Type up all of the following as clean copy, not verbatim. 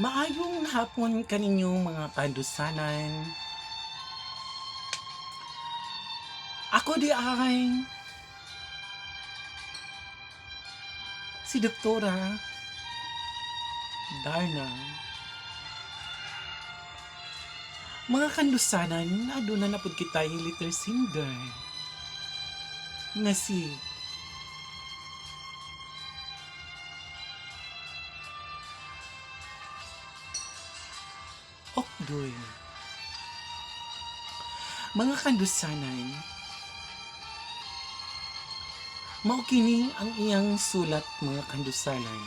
Maayong hapon kaninyong mga kandusanan. Ako di ay si Doktora Darna. Mga kandusanan, aduna na pud kita letter sender nga si Okdoy. Mga kandusanan, mao kini ang iyang sulat, mga kandusanan.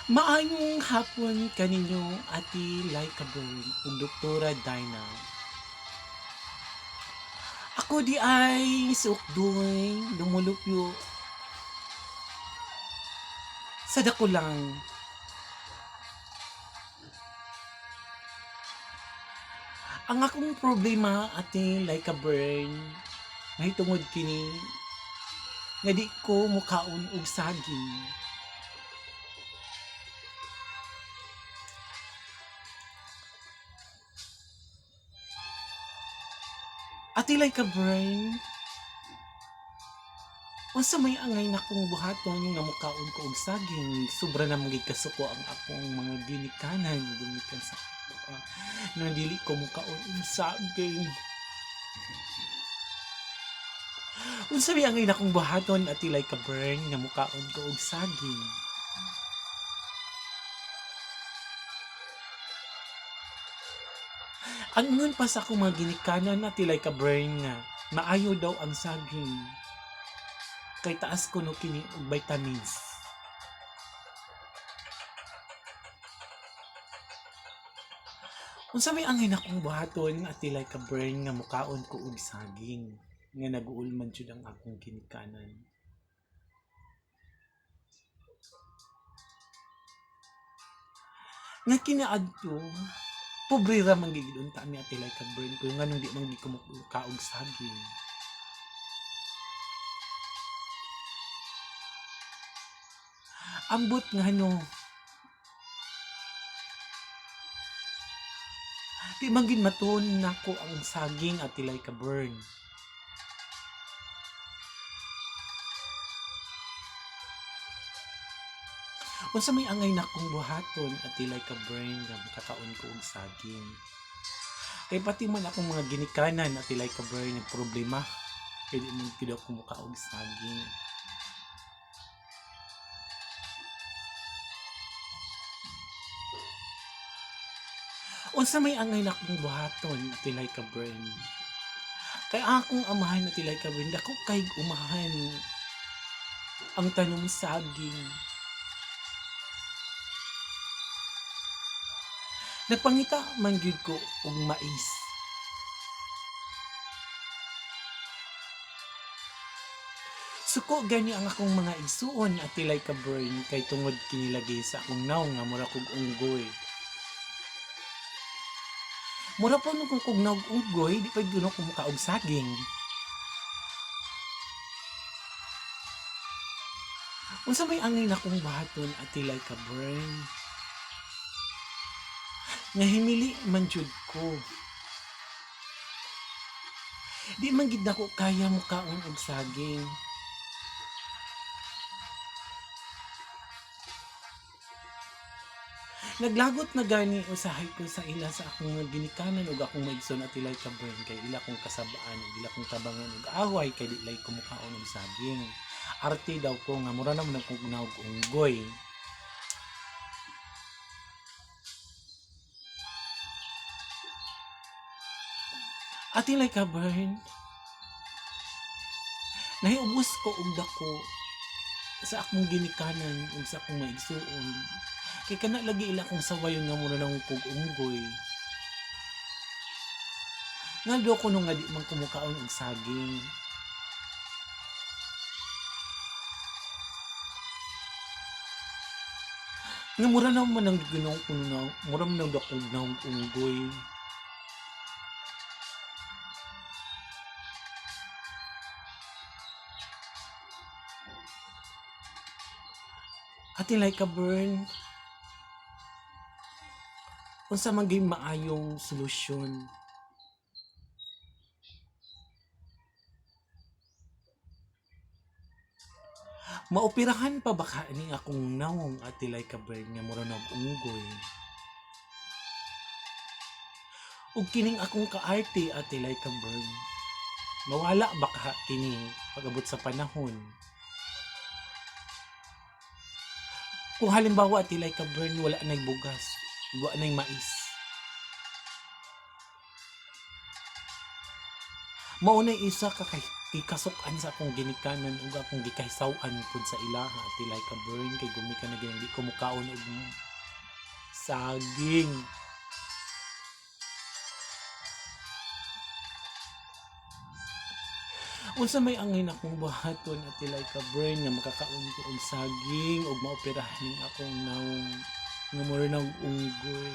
Maayong hapon kaninyo, Ate Laika Bern ug Doktora Dina. Ako di ay si Ukdoy, lumulupyo sa dakulang. Ang akong problema, Ate Laika Bern, mahitungod kini nga di ko mukaon og saging. Ate Laika Bern, unsa may angay nakong buhaton nga mukaon ko og saging? Sobra na man gid kasuko ang akong mga ginikanan gumikan sa ako nga dili ko mukaon og saging. Unsa may angay nakong buhaton, Ate Laika Bern, nga mukaon ko og saging? Ang ingon pa sa akong mga ginikanan, Ate Laika Bern, nga maayo daw ang saging kay taas kuno kini og vitamins. Unsa may angay nakong buhaton, Ate Laika Bern, nga mukaon ko og saging nga naguol man jud ang akong ginikanan? Nga kinaadto, pobre ra man gid unta mi, Ate Laika Bern, pero nganong di man gid ko mukaog saging? Ambot ngano di man gid matuon nako ang saging, Ate Laika Bern. Unsa may angay nakong buhaton, Ate Laika Bern, nga makakaon ko og saging? Kay pati man akong mga ginikanan, Ate Laika Bern, problema kay di man gid ako mukaog saging. Unsa may angay nakong buhaton, Ate Laika Bern? Kay akong amahan, Ate Laika Bern, dako kay umahan ang tanom saging. Nagpangita man gyud ko og mais. Suko gani ang akong mga igsuon, Ate Laika Bern, kay tungod kinilagi sa akong nawong nga mura kog unggoy. Mura pa nung kog nawong unggoy, di pa gyud ko mukaog saging. Unsa may angay nakong buhaton, Ate Laika Bern? Nga himili man jud ko. Di man gid nako kaya mukaon og saging. Naglagot na gani usahay ko sa ila, sa akong mga ginikanan ug akong maigsoon, Ate Laika Bern, kay ila kong kasabaan ug ila kong tabangan og away kay di lay ko mukaon og saging. Arte daw ko nga mura naman ang kog nawog unggoy. Ate Laika Bern, nahiubos ko og dako sa akong ginikanan ug sa akong maigsuon. Kay kana lagi ila kong sawayon nga mura nang kog unggoy. Nga do ko nung nga di man kumukaon og saging. Nga mura na man ang ginong kuno na, mura man ang dakog na unggoy. Ate Laika Bern, unsa man gyud maayong solusyon? Maoperahan pa ba ka ni akong nawong, Ate Laika Bern, nga mura nag unggoy? Ug kining akong kaarte, Ate Laika Bern, mawala ba ka kini pag-abot sa panahon? Kung halimbawa, Ate Laika Bern, wala na'y bugas, wala na'y mais. Mao nay isa ka kay ikasukan sa akong ginikanan ug akong gikahisaw-an pud sa ilaha, Ate Laika Bern, kay gumikan na gyud di ko mukaon og saging. Unsa may angay akong buhaton, Ate Laika Bern, nga makakaon ko og saging ug maoperahan ning akong nawong nga mura nag unggoy?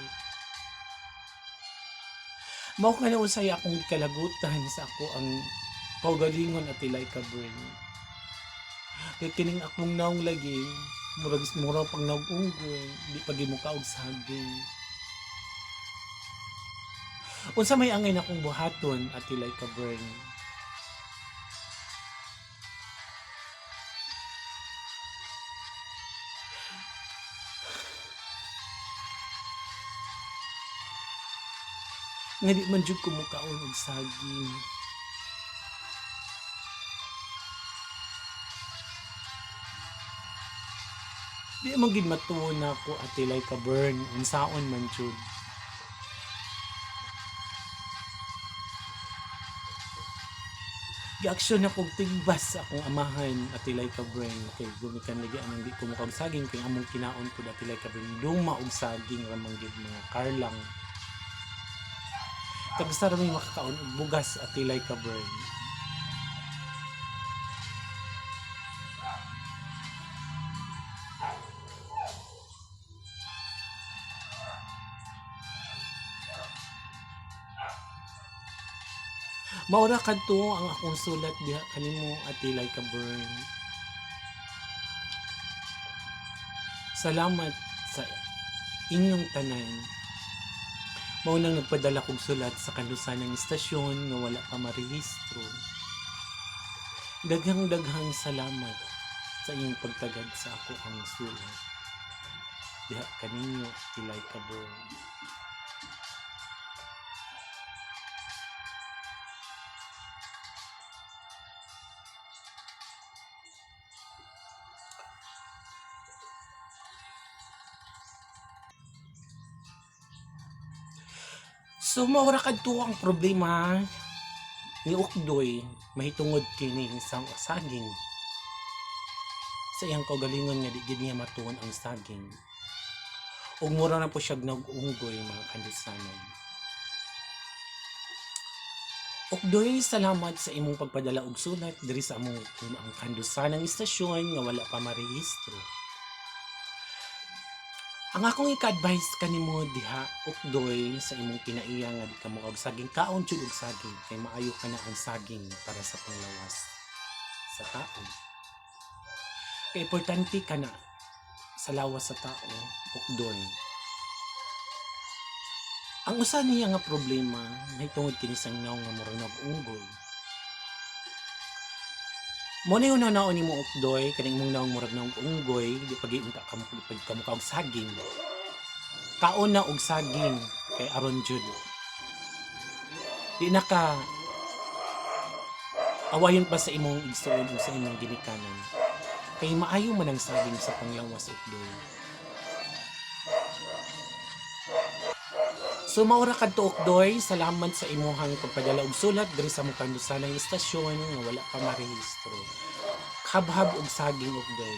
Mao ka na unsay akong kalagutan sa ako ang kaugalingon, Ate Laika Bern. Kay kining akong nawong lagi murag mura pang nawong unggoy, di pa gyud muka og saging. Unsa may angay akong buhaton, Ate Laika Bern? Nga di man jud ko mukaon og saging. Di man gid matuo na ako, Ate Laika Bern, unsaon man jud. Giaksyon ako og tigbas sa akong amahan, Ate Laika Bern, kay gumikan lagi anang di ko mukaon og saging, kay among kinaon pud, Ate Laika Bern, duma og saging ra man gid, mga karlang. Kag basta ra may makakaon og bugas, Ate Laika Bern. Maura kadto ang akong sulat diha kanimo, Ate Laika Bern. Salamat sa inyong tanan. Mao nang nagpadala kog sulat sa kandusanang istasyon nga wala pa marehistro. Daghang-daghang salamat sa inyong pagtagad sa ako ang sulat diha kaninyo, Ate Laika Bern. So maura kadto ang problema ni Ukdoy mahitungod kini sa saging. Sa iyang kaugalingon nga di gid niya matuon ang saging. Ug mura na po siya nag-unggoy, mga kandusanan. Ukdoy, salamat sa imong pagpadala og sulat diri sa among ang kandusanang istasyon nga wala pa marehistro. Ang akong ika-advise kanimo diha, Ukdoy, sa imong kinaiya nga di ka mo og saging, kaon jud og saging kay maayo ka na ang saging para sa panglawas sa tao. Kay importante ka na sa lawas sa tao, Ukdoy. Ang usa niya nga problema mahitungod kini sa nawong nga murag nag-unggoy. Mo ni una-unaon nimo, Ukdoy, kaning imong nawong murag nag-unggoy, di pa gyud unta ka mo di pa ka og saging. Kaon na og saging kay aron jud di na ka awayon pa sa imong igsuon o sa imong ginikanan. Kay maayo man ang saging sa panglawas, Ukdoy. So maura kadto, Ukdoy, salamat sa imuhang pagpadala og sulat diri sa among kandusanang istasyon nga wala pa marehistro. Habhab og saging, Ukdoy.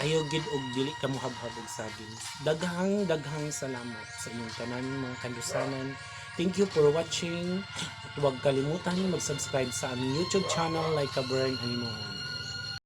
Ayaw gid og dili ka mohabhab og saging. Daghang daghang salamat sa inyong tanan, mga kandusanan. Thank you for watching. At huwag kalimutan mag-subscribe sa aming YouTube channel, Laika Bern Animohon.